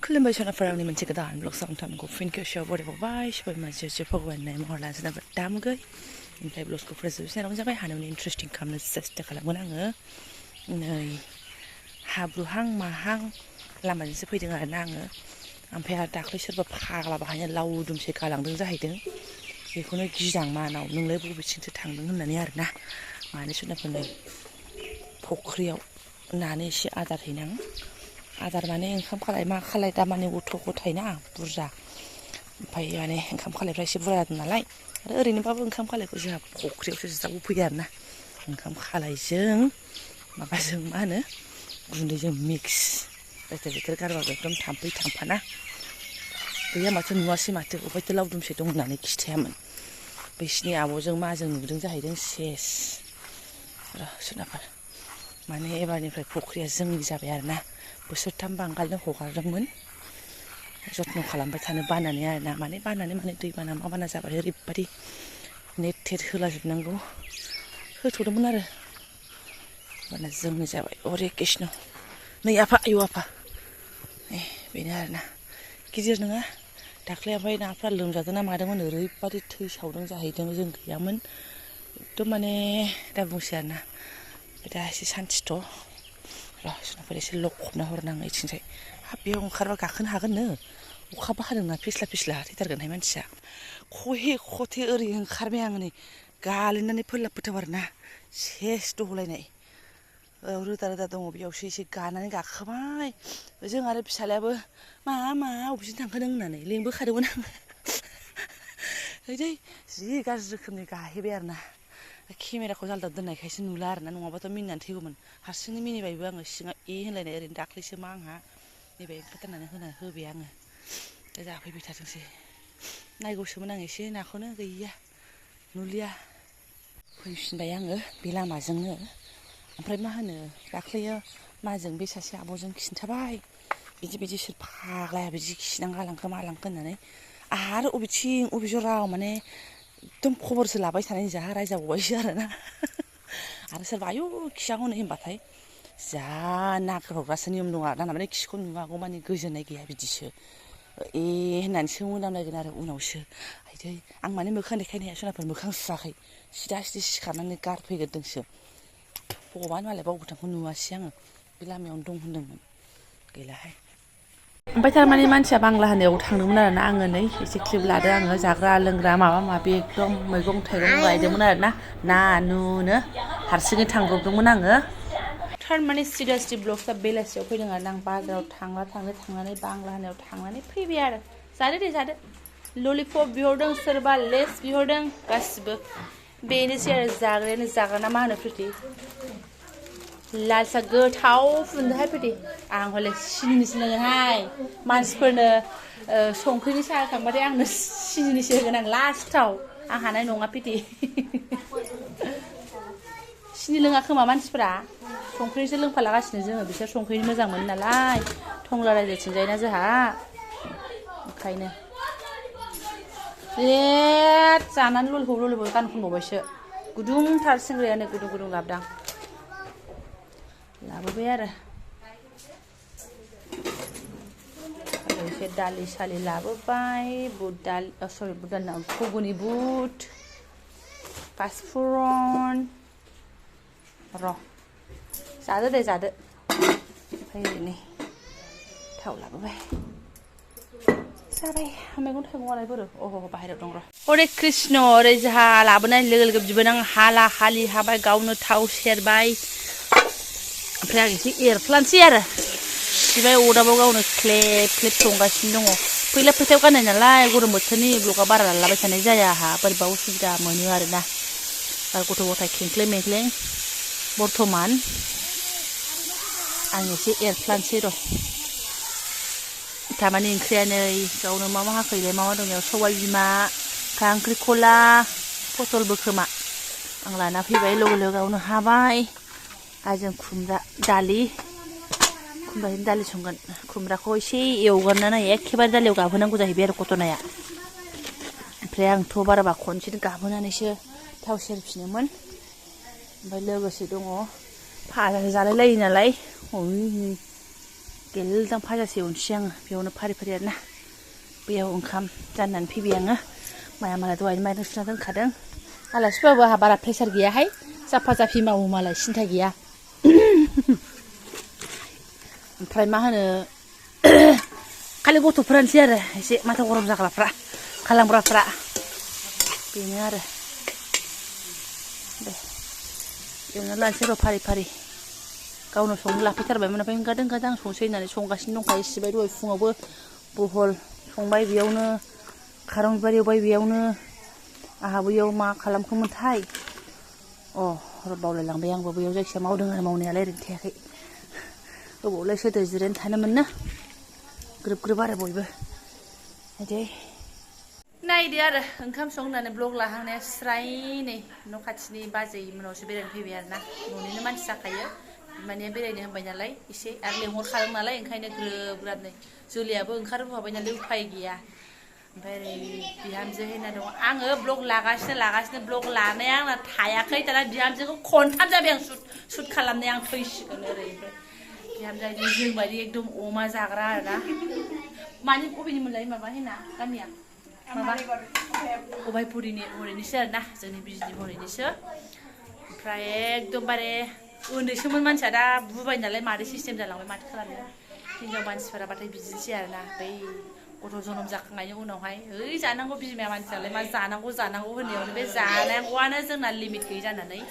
खुलुमबाय सनाफोर आंनि मोनसे गोदान ब्लग सावथानखौ फिन खेबसेयाव बरायबावबाय सबाय मानसि भगवाननि महर लानोसै ना दामगै ओमफ्राय ब्लगखौ फोजोबसिनावनो जाबाय हानायनि इन्टारेस्टिं खालामनो सेस्था खालामगोन आङो नै हाब्रुहां माहां लामाजोंसो फैदों आरोना आङो ओमफ्राय आरो दाख्लै सोरबा फाग्ला बाहायनो लावदुमसो गालांदों जाहैदों बेखौनो गिदां मानाव नोंलाय बबेथिंसो थांदों होननानै आरोना मानो सोरनाफोरनो फुख्रियाव नानो एसे आदार हैनां आदार माने ओंखाम खालाय मा खालाय दामाने गथ' गथायना बुरजा ओमफ्राय माने ओंखाम खालायफ्रा एसे बुरजा जादों नालाय आरो ओरैनोबाबो ओंखाम खालायखौ जोंहा फुख्रियावसो ज्राव फैयो आरोना ओंखाम खालायजों माबाजों मा होनो गुन्दैजों मिक्स बेथर बेथर गारबाबो एकदम थाम्फै थांफाना गैया माथो नुवासै माथो अबहायथो लावदुमसो दं होननानै खिथायामोन बैसिनि आब'जों माजों नुदों जाहैदों सेस सोरनाफोर माने एबारनिफ्राय फुख्रिया जोंनि जाबाय आरोना बोसोरथाम बांगालनो हगारदोंमोन जत्न खालामबाय थानो बानानै आरोना माने दैबाना मा बाना जाबाथाय ओरैबादि नेट टेट होलाजोबनांगौ होथ'दोंमोन आरो होमबाना जोंनि जाबाय हरे कृष्ण नै आफा आयौ आफा बेनो आरोना गिदिर नङा दाख्लै ओमफ्राय नाफ्रा लोमजादों ना मादोंमोन ओरैबादि थैसावदों जाहैदों जों गैयामोन एकदम माने दा बुंसै आरोना दा एसे सान्थिथ' सोरनाफोर एसे लखबना हरनाङो इथिंजाय हाब बेयाव ओंखारबा गाखोनो हागोननो अखाबो हादोंना फिस्ला फिस्ला थैथारगोनहाय मानसिया खहे खथे ओरै ओंखारबाय आङो नै गालिननानै फोरलाब फोथाब आरोना सेस दहलायनाय रोदा रोदा दङ बेयावसो एसे गानानै गाखोबाय जों आरो फिसालायाबो मा अबेसिम थांखो नों होननानै लेंबोखादोंमोन आङो हैदै जि गाज्रि रोखोमनि गाहैबाय आरोना केमेराखौ जालदा दोननायखायसो नुला आरोना नङाबाथ' मिनिनानै थैगौमोन हारसिंनो मिनिबायबो आङो सिङाव होनलायनाय ओरैनो दाख्लैसो मा आंहा नैबे ओंखारथारनानै होबाय आङो दा जाफैबाय थाथोंसै नायगौसोमोन आं एसे नाखौनो गैया नुलिया फैफिनबाय आङो बे लामाजोंनो ओमफ्राय मा होनो दाख्लैयो माजों बे सासे आब'जों खिन्थाबाय बिदि सोर फाग्लाया बिदि खिनां गालांखो मालांखो होननानै आरो अबे जराव माने एकदम खबरसो लाबाय थानाय जाहा रायजाबावबायसो आरोना आरो सोरबा आयौ खिया हनै होनबाथाय जा नागिरहरग्रासो नियम दं आरोना माने खिखौ नुवागौ माने गोजोननाय गैया बिदिसो होननानैसो मोनामलायगोन आरो उनावसो आयदै आं माने मोखां देखायनो हाया सोरनाफोर मोखां सुवाखै सिदा सिखारनानै गारफैग्रोदोंसो भगबान मालाय बावगोथांखौ नुवासै आङो बे लामायावनो दं होनदोंमोन गैलाहाय ओमफ्राय थारमाने मानसिया बांला होनायाव थांदोंमोन आरोना आङो नै एसे क्लिप लादो आङो जाग्रा लोंग्रा माबा माबि एकदम मैगं थाइगं गायदोंमोन आरोना ना नुनो हारसिङै थांब्रबदोंमन आङो थारमाने सिरियासलि ब्लगआ बेलासियाव फैदों आरो आं बाजाराव थांनानै बांला होनायाव थांनानै फैबाय आरो जादो दे जादो ललिपप बिहरदों सोरबा लेस बिहरदों गासिबो बेनोसै आरो जाग्रायानो जाग्रा ना मा होनो प्रिति लाल साह गोथाव फुदुंदोंहाय प्रिति आं हले सिनिनिसो लोङोहाय मानसिफोरनो संख्रिनि साहा खांबाथाय आंनो सिनिनिसो होगोन आं लास्टाव आं हानाय नङा प्रिति सिनि लोङा खोमा मानसिफोरा संख्रिसो लोंफालागासिनो जोङो बिसोर संख्रिनि मोजां मोनो नालाय टंला रायजोथिंजायना जोंहा ओंखायनो जानानै ललिपप गान खनबावबायसो गुदुंथार सिंग्रायानो गुदुं गाबदां लाबोबाय आरो एसे दालि सालि लाबोबाय बुट दालि बुट दालि घुगुनि बुट पासफुरन जादो दे जादो ओमफ्राय ओरैनो थाव लाबोबाय जाबाय मैगं थाइगंआलाय बोरो बाहेरायाव दं र' हरे कृष्ण ओरै जोंहा लाबोनाय लोगो बिबोनां हालि हाबाय गावनो थाव सेरबाय ओमफ्राय आं एसे एरफ्लानोसै आरो सिबाय अदाबाव गावनो ख्लेब संगासिनो दङ फैला फोथायाव गाननाय नालाय गरम बोथोरनि ब्लगआ बारा लाबाय थानाय जाया आंहा बोरैबा उसुबिदा मोनो आरोना आरो गथ' गथाय खेंख्लें मेंख्लें बर्थमान आं एसे एरफ्लानोसै र' थारमाने ओंख्रियानो गावनो मा हाखैलाय मा दं बेयाव सबाय बिमा खांख्रिखला पटलबो खोमा आं लाना फैबाय लोगो गावनो हाबाय आरो जों खुमब्रा खुमब्रानि दालि संगोन खुमब्राखौ एसे एवगारनानै एखेबारे दालियाव गाबहोनांगौ जाहैबाय आरो कटनाया ओमफ्राय आंथ' बाराबा खनसेनो गाबहोनानैसो थाव सेरफिनोमोन ओमफ्राय लोगोसे दङ भाजा जालाय लायो नालाय गेलदां फाजासे एवनोसै आङो बेयावनो फारि फारि आरोना बेयाव ओंखाम जाननानै फैबाय आङो माया मालाय दहायनो माइरं सुना दोनखादों आलासिबाबो आंहा बारा प्रेसार गैयाहाय जाफा जाफि मावो मालाय सिन्था गैया ओमफ्राय मा होनो खालि गथ'फोरानोसै आरो एसे माथा गरम जाग्राफ्रा खालामग्राफ्रा बेनो आरो दे एवना लानोसै र' फारि फारि गावनो संनो लाफैथारबायमोन ओमफ्राय ओंखारदों आं संसै होननानै संगासिनो दंखायो सिबाय दहाय फुङावबो बहल संबाय बेयावनो खारं बिबार एवबाय बेयावनो आंहा बैयाव मा खालामखोमोनथाय बावलायलांबाय आंबो बैयाव जायखिजाया मावदों आरो मावनायालाय ओरैनो थायाखै गोबावलाय सोरदो जिरायना थानो मोननो ग्रोब ग्रोब आरो बयबो नायदो आरो ओंखाम संनानै ब्लग लाहांनाया स्राय नै न' खाथिनि बाजै मोनावसो बेरायनो फैबाय आरोना न'निनो मानसि जाखायो बिमानिया बेरायनो होनबाय नालाय एसे आरो लेंहरखादों नालाय ओंखायनो ग्रोब ग्राब नै जोलैयाबो ओंखारबोखाबाय नालाय उफाय गैया ओमफ्राय ओरै बिहामजो हैना दङ आङो ब्लग लागासिनो ब्लग लानाया आंना थायाखै दाना बिहामजोखौ खनथाम जाबाय आं सुट खालामनाया आं थैसिगोन ओरै ओमफ्राय बिहामजोआ जों बायदि एकदम अमा जाग्रा आरोना मानि बबेनिमोनलाय माबा हैना गामिया माबा अभायपुरिनि हरैनिसो आरोना जोंनि बिजनि हरैनिसो ओमफ्राय एकदमबारे उन्दैसोमोन मानसिया दा बुबाय नालाय मादै सिस्टेम जालांबाय माथो खालामनो हिनजाव मानसिफोराबाथाय बिदिनोसै आरोना बै गथ' जोनोम जाखांनायनि उनावहाय ओइ जानांगौ बिमाया मानसियालाय मा जानांगौ होननायावनो बे जानांगौआनो जोंना लिमिट गैयै जानानै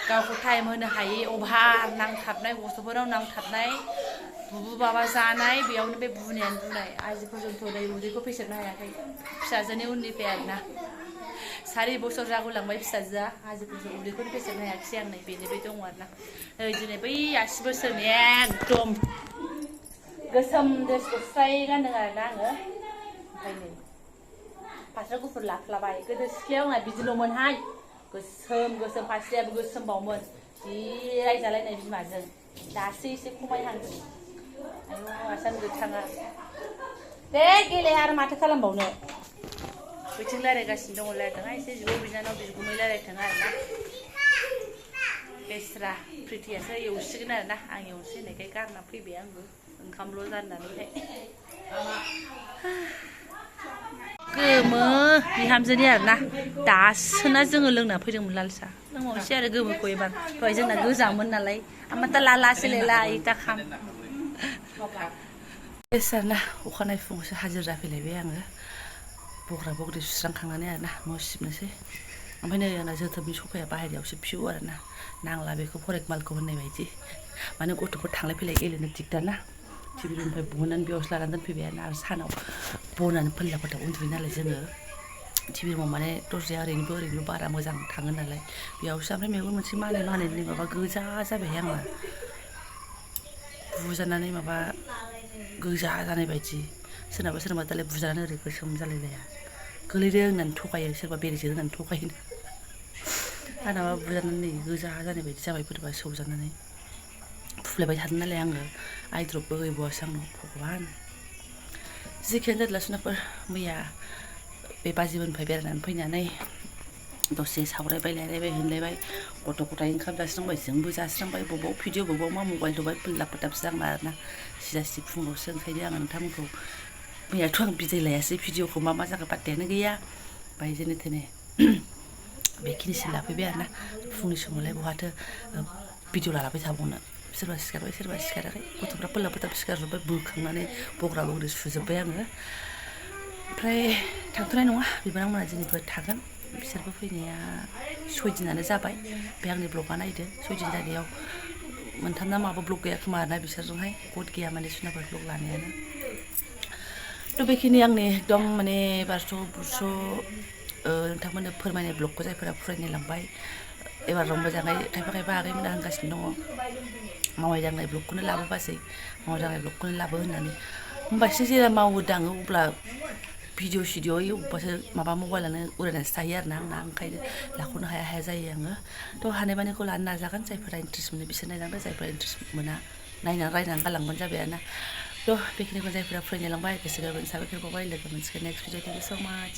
गावखौ टाइम होनो हायि अभार नांथाबनाय गथ'फोराव नांथाबनाय बुबु बाबा जानाय बेयावनो बे बुनायानो बुनाय आजिफोरजोंथ' नै उदैखौ फेसेबनो हायाखै फिसाजोनि उननिफ्राय आरोना 4 बोसोर जागोलांबाय फिसाजोआ आजिफोरजों उदैखौनो फेसेबनो हायाखिसै आं नै बेनो बे दङ आरोना नै दिनै बै 80 बोसोरनि एकदम गोसोम ड्रेसखौ स्राय गानदों आरोना आङो ओमफ्राय नै फास्रा गुफुर लाफ्लाबाय गोदो सिख्लायाव आंना बिदिल'मोनहाय गोसोम फास्रायाबो गोसोमबावमोन जि रायजालायनाय बिमाजों दासो एसे खमायहांदों आयौ आसान गोथाङा दे गेले आरो माथो खालामबावनो बैथिं रायज्लायगासिनो दङ रायज्लायथों एसे बिब' बिनानाव बिगुमै रायज्लायथों आरोना बेस्रा प्रिथियासो एवसिगोन आरोना आं एवनोसै होननायखाय गारना फैबाय आंबो ओंखामल' जाननानैहाय गोमो बिहामजोनि आरोना दासोना जोङो लोंना फैदोंमोन लाल साहा लोंबावनोसै आरो गोमोखौ एबार दहाय जोंना गोजामोन नालाय आमफ्राय लालासो लेला इटा खाम बेसारना अखानायै फुङावसो हाजिर जाफैलायबाय आङो बग्रा बग्रि सुस्रांखांनानै आरोना न' सिबनोसै ओमफ्राय नै आंना जोथोबनि सफाया बाहेरायावसो फिउ आरोना नांला बेखौ फरेक मालखौ होननाय बायदि माने गथ'फोर थांलाय फैलाय गेलेनो दिगदार ना टिभि रुमनिफ्राय बहननानै बेयावसो लानानै दोनफैबाय आरो सानाव बनानै फोल्ला फोथा उन्दुयो नालाय जोङो टिभि रुमाव माने दरजाया ओरैनोबो बारा मोजां थाङो नालाय बेयावसो ओमफ्राय मेगन मोनसे मानै माबा गोजा जाबायहाय आंना बुजानानै माबा गोजा जानाय बायदि सोरनाबा दालाय बुजानानै ओरै गोसोम जालायलाया गोलैदों होननानै थगायो सोरबा बेरेजों होननानै थगायो आंनाबा बुजानानै गोजा जानाय बायदि जाबाय बोरैबा सौजानानै फुफ्लेबाय थादों नालाय आङो आइद्रपबो गैबावासो आंनाव भगबान जेखियानो जादोला सुनाफोर मैया बे बाजिमोननिफ्राय बेरायनानै फैनानै दसे सावरायबाय रायलायबाय होनलायबाय गथ' गथाय ओंखाम जास्रांबाय जोंबो जास्रांबाय बबाव भिडिअ बबाव मा मबाइल थुबाय फोल्ला फोथाबसो आंना आरोना सिदा फुङावसो ओंखायनो आं नोंथांमोनखौ मैयाथ' आं बिदाय लायासै भिडिअखौ मा जाखो पात्तायानो गैया ओमफ्राय जेने थेने बेखिनिसिम लाफैबाय आरोना फुंनि समावलाय बहाथो भिडिअ लालाबाय थाबावनो सोरबा सिखारबाय सोरबा सिखाराखै गथ'फ्रा फोल्ला फोथाब सिखारजोब्बाय बोखांनानै बग्रा बग्रि सुजोब्बाय आङो ओमफ्राय थांथ'नाय नङा बिबारांमोना दिनैबो थागोन बिसोरबो फैनाया 6 दिनानो जाबाय बे आंनि ब्लगा नायदो 6 दिन जानायाव मोनथामना माबा ब्लग गैया खोमा आरोना बिसोरजोंहाय गद गैया माने सुनाफोर ब्लग लानायानो थ' बेखिनि आंनि एकदम माने बारस' बुरस' नोंथांमोननो फोरमायनाय ब्लगखौ जायफोरा फरायनाय लांबाय एबार रंजानाय खायफा आगैमोना होनगासिनो दङ मावनाय दांनाय ब्लगखौनो लाबोबासै मावनाय दांनाय ब्लगखौनो लाबो होननानै होमबासो जेला मावो दाङो अब्ला भिडिअ सिडिअ अबबासो माबा मबाइलानो उरायनासो थायो आरोना आंना ओंखायनो लाख'नो हाया जायो आङो थ' हानायमानिखौ लानो नाजागोन जायफोरा इन्ट्रेस्ट मोनो बिसोर नायलांदो जायफोरा इन्ट्रेस्ट मोना रायनानै गालांबानो जाबाय आरोना थ' बेखिनिखौ जायफोरा फरायनाय लांबाय गोसो गोरबोनि साबायखर बावबाय लोगो मोनसिगोन नेक्स्ट भिडिअ थेंक इउ स' माच